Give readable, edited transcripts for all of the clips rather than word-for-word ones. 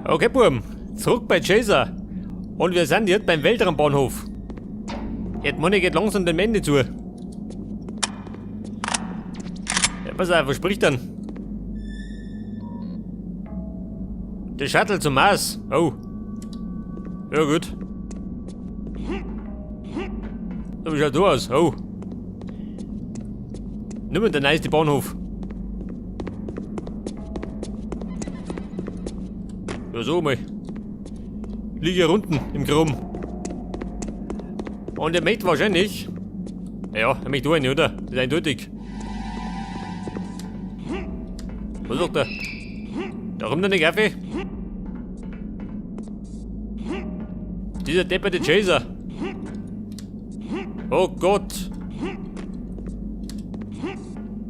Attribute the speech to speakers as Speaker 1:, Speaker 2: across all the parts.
Speaker 1: Okay, Buam, zurück bei Chaser. Und wir sind jetzt beim Weltraumbahnhof. Jetzt meine geht langsam dem Ende zu. Ja, pass auf, was spricht denn? Der Shuttle zum Mars. Oh. Ja, gut. So, wie schaut du aus? Oh. Nimm der nice Bahnhof. Ja, so mal. Liege hier unten im Krumm. Und er möchte wahrscheinlich. Ja, er möchte eine, oder? Das ist eindeutig. Was sagt er? Da kommt der Kaffee. Dieser depperte Chaser. Oh Gott.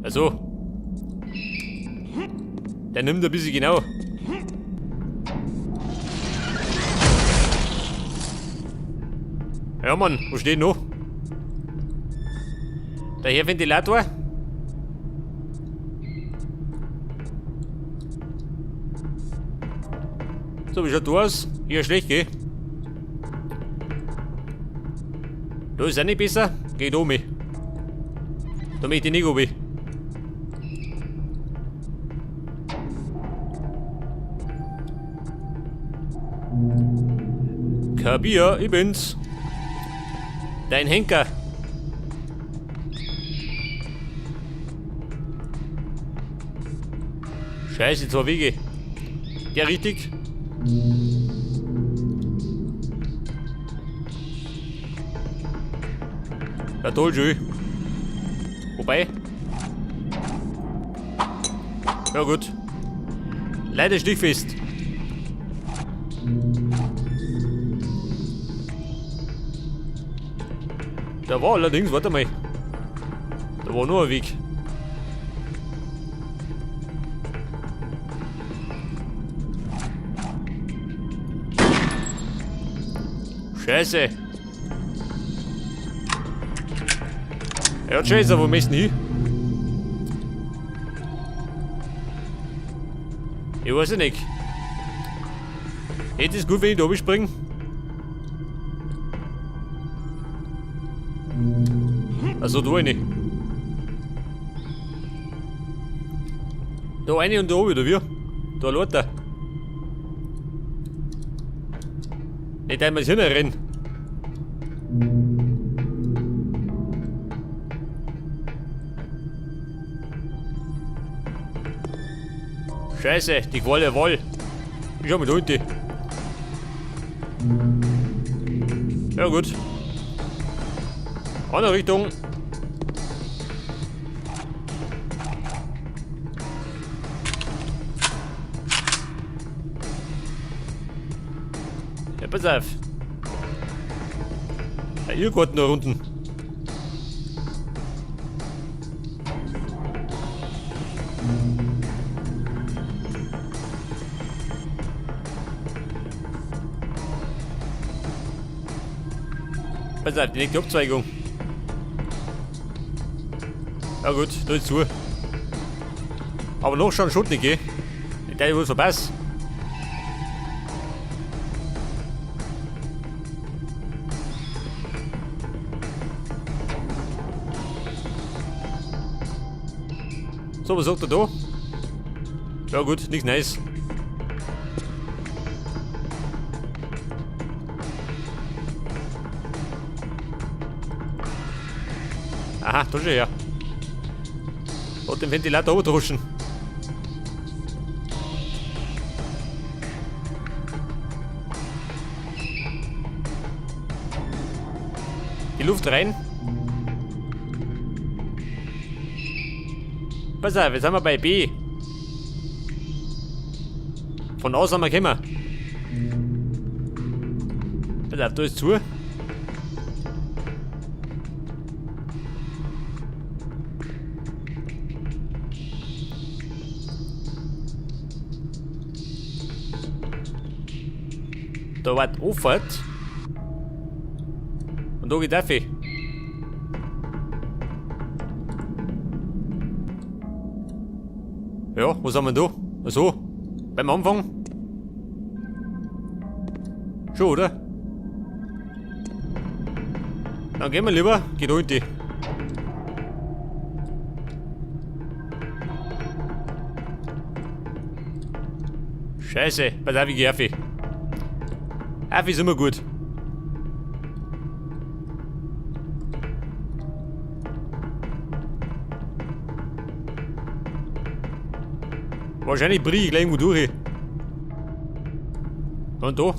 Speaker 1: Also. Der nimmt ein bisschen genau. Ja Mann, wo steht noch? Der Herr Ventilator. So, wie schaut du aus? Hier schlecht, gell? Da ist auch nicht besser. Geh da mit. Da möchte ich nicht runter. Kabir, ich bin's. Dein Henker. Scheiße, zwei Wege. Der richtig? Ja, toll, schön. Wobei. Ja, gut. Leider stichfest. Da war allerdings, warte mal. Da war nur ein Weg. Scheiße. Ja, Chaser, wo möchtest du hin? Ich weiß ja nicht. Hätte es gut, wenn ich da springe? Also da eine. Da eine und da oben, oder wie? Da lauter. Nicht einmal hinrennen. Scheiße, die Qualle Woll. Ich schau mal da unten. Ja gut. Andere Richtung. Ja, pass auf. Ja, Irrgarten da unten. Pass auf, die nächste Abzweigung. Ja gut, da ist zu. Aber noch schon schon nicht, gell? Der ist wohl verpasst. So, was sagt er da? Ja gut, nichts Neues. Aha, da schon her. Hat den Ventilator oben. Die Luft rein. Pass auf, jetzt sind wir bei B. Von A sind wir gekommen. Pass auf, da ist zu. Da war die Auffahrt. Und da geht auf. Ja, was haben wir da? Ach so, beim Anfang. Schon, oder? Dann gehen wir lieber. Geht da in die. Scheiße, pass auf, ich geh auf. Auf ist immer gut. Wahrscheinlich brich ich gleich irgendwo durch. Und da?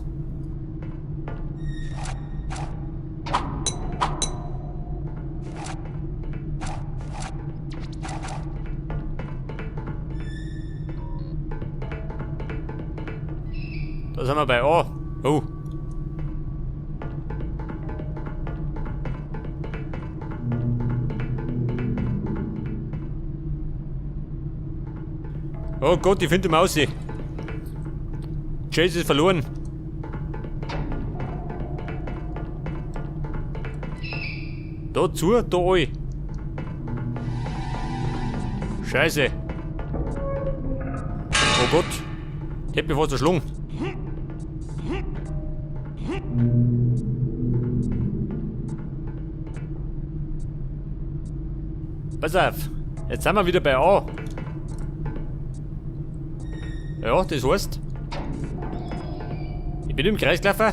Speaker 1: Da sind wir bei A. Oh. Oh Gott, ich finde die Maus. Chase ist verloren. Da zu, da all. Scheiße. Oh Gott. Ich hätte mich fast erschlagen. Pass auf. Jetzt sind wir wieder bei A. Ja, das heißt, ich bin im Kreis gelaufen.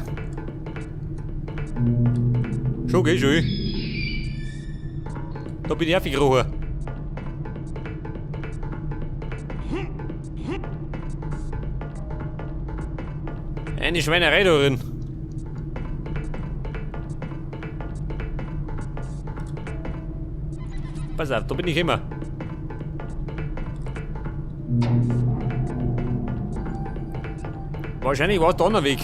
Speaker 1: Schon, geh schon. Da bin ich aufgekrochen. Eine Schweinerei da drin. Pass auf, da bin ich immer. Wahrscheinlich war da noch Weg.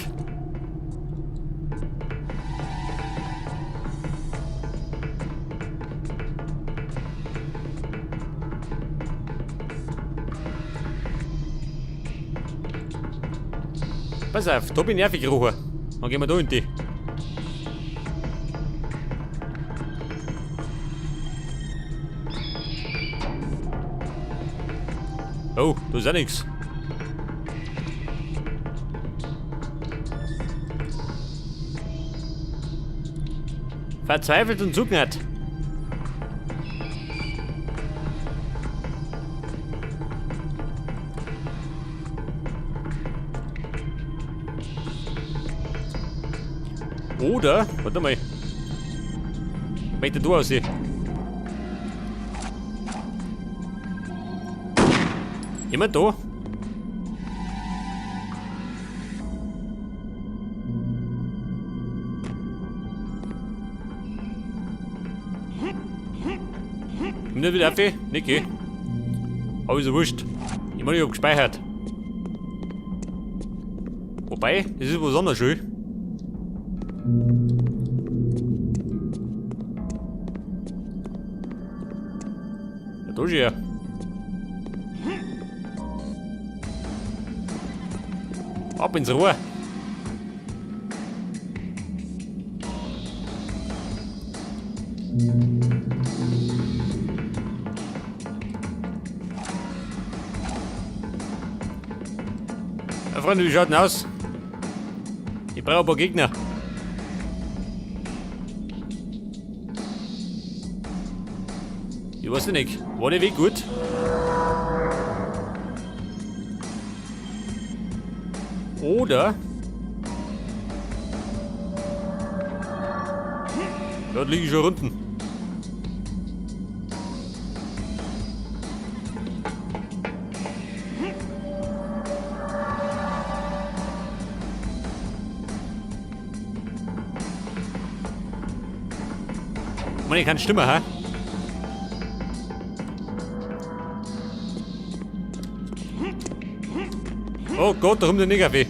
Speaker 1: Pass auf, da bin ich aufgekrochen. Dann gehen wir da in die. Oh, da ist auch nix. Verzweifelt und zugnat. Oder, warte mal. Möchte du aussehen? Jemand da? Komm nicht wieder auf, Niki. Aber ist ja wurscht. Ich meine, ich hab gespeichert. Wobei, das ist besonders schön. Ja, da ist er. Ab ins Rohr. Ja, Freunde, wie schaut denn aus? Ich brauche ein paar Gegner. Ich weiß nicht, war der Weg gut? Oder? Dort liege ich schon unten. Mann, ich kann Stimme, hä? Oh Gott, da kommt der Nigger weh.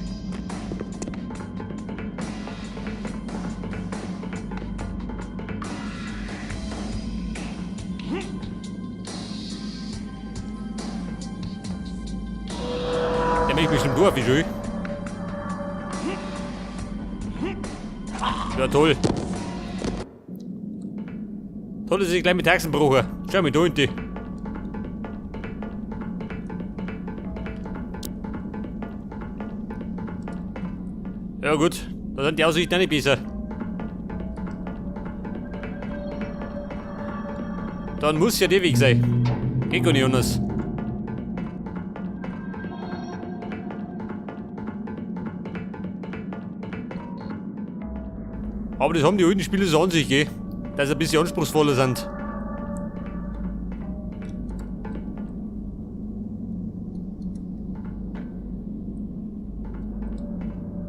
Speaker 1: Der möchte bestimmt durch, wie schön. Ja, toll. Toll, dass ich gleich mit Haxen brauche. Schau mal da in die. Ja gut, Da sind die Aussichten auch nicht besser. Dann muss ja der Weg sein. Geht gar nicht anders. Aber das haben die alten Spiele so an sich, gell? Dass sie ein bisschen anspruchsvoller sind.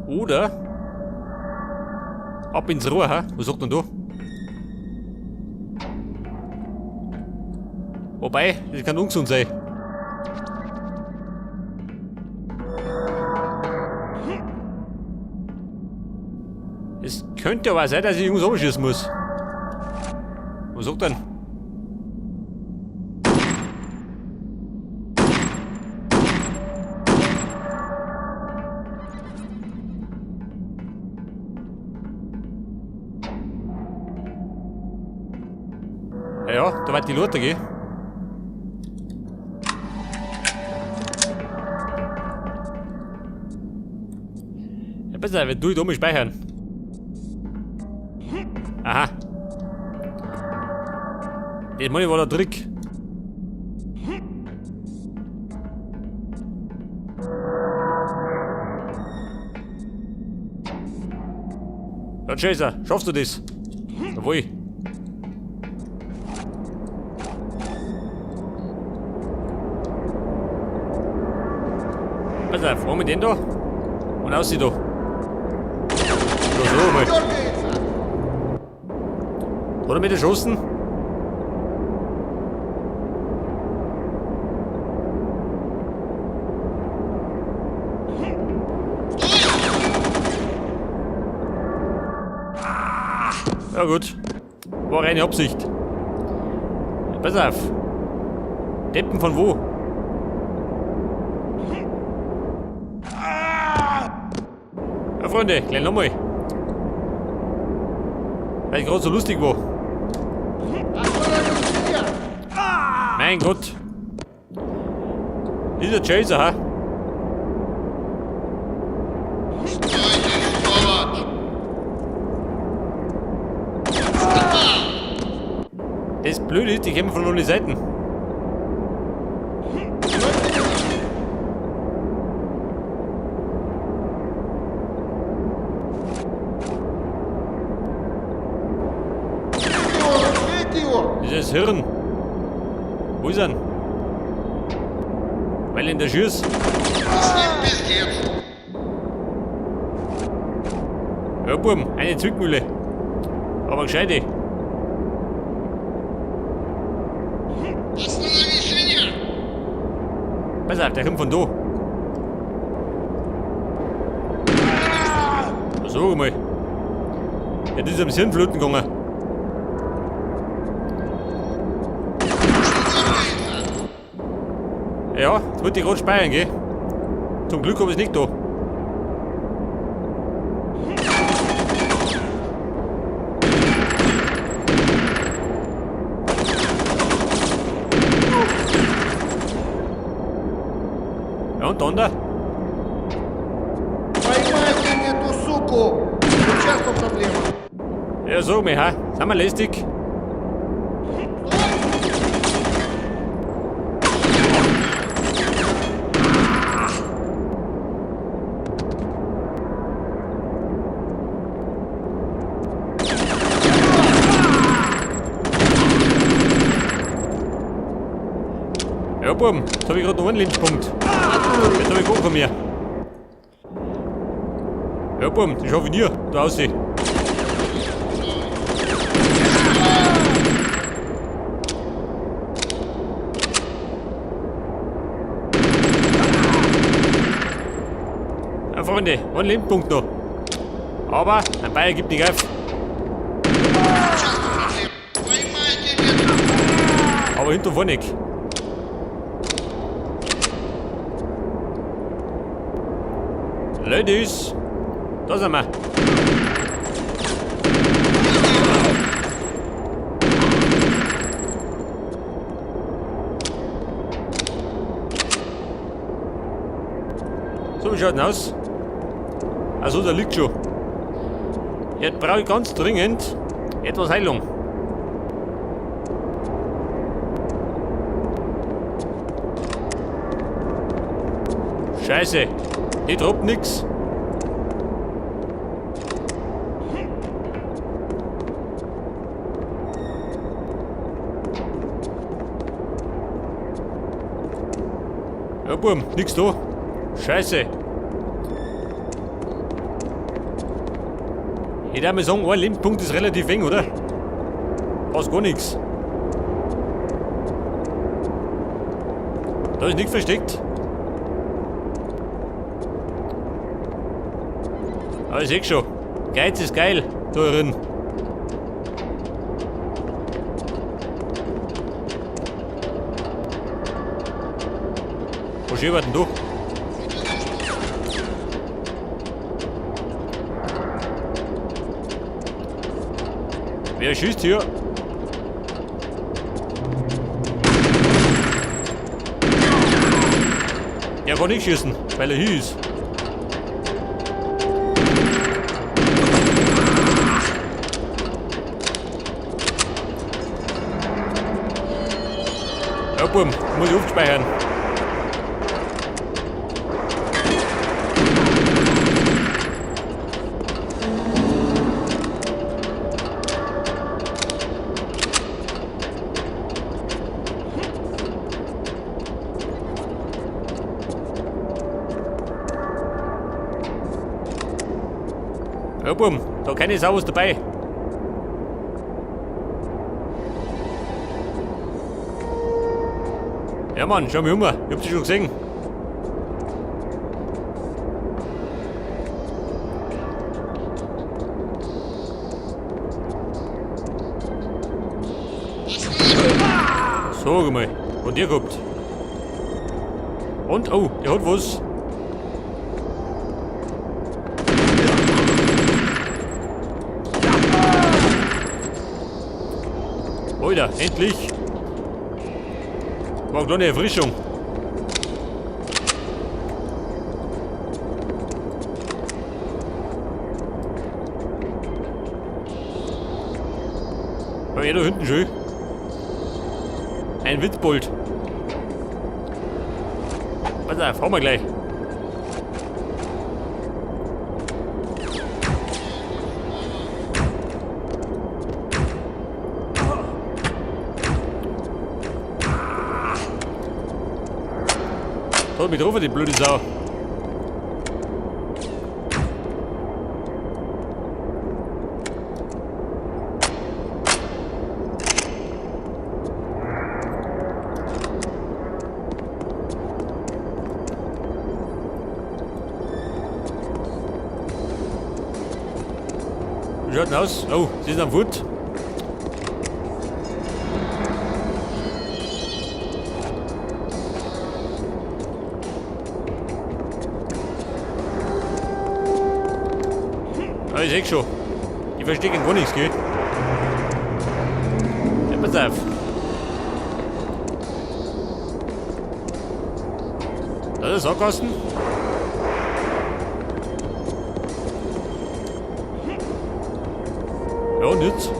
Speaker 1: Oder ab ins Rohr, hä? Was sagt denn da? Wobei, das kann ungesund sein. Es könnte aber sein, dass ich irgendwas abschießen muss. Was sagt denn? Ja, ja, da wird die Lothar gehen. Ja, besser, wenn du da mal speichern. Aha. Das meine ich war der Trick. Ja, Chaser, schaffst du das? Jawohl. Pass auf, fahren wir den da und aus da. Da so mal. Hat er mich erschossen? Ja gut. War reine Absicht. Pass auf. Deppen von wo? Ja, Freunde, gleich nochmal. Weil ich gerade so lustig war. Mein Gott. Dieser Chaser, ha? Das Blöde ist, die kommen von allen Seiten. Dieses Hirn. Wo ist er? Weil in der Schüss. Ja, Buben, eine Zwickmühle. Aber gescheite. Pass auf, der kommt von da. So mal. Ja, das ist am Hirn flöten gegangen. Ja, jetzt wollte ich gerade speichern, gell? Zum Glück hab ich's nicht da. Ja, und dann da?
Speaker 2: Поймайте эту суку! Сейчас проблема.
Speaker 1: Ja, sag mal, ha? Sind wir lästig? Ja, Buben, jetzt hab ich gerade noch einen Lebenspunkt. Jetzt hab ich gar von mir. Ja, Buben, das schaff ich nie. Da aussehen. Ja, Freunde, ein Lebenspunkt noch. Aber ein Bayer gibt nicht auf. Aber hinter vorne nicht. Ladies, da sind wir. So, wie schaut denn aus? Also, da liegt schon. Jetzt brauche ich ganz dringend etwas Heilung. Scheiße, die droppt nix. Ja, Bum, nix da. Scheiße. Ich darf mal sagen, ein Lebenspunkt ist relativ eng, oder? Passt gar nichts. Da ist nichts versteckt. Aber ich seh schon. Geiz ist geil, da drin. Wo schiebert denn du? Wer schießt hier? Er kann nicht schießen, weil er hier ist. Ja, Bum, muss ich aufspeichern. Ja, Bum, da keine Sau was dabei. Ja, Mann, schau mich um. Ich hab dich schon gesehen. Sag mal, und ihr gehabt. Und, oh, der hat was. Alter, endlich! War eine kleine Erfrischung. Ja, er da hinten schön. Ein Witzbold. Pass auf, fahren wir gleich. Da hat mich getroffen, die blöde Sau. Wie schaut denn aus? Oh, sie ist am Foot. Ah, ich seh schon. Die verstecken gar nichts, gell? Ja, pass auf. Das ist Sackgassen. Ja, und jetzt?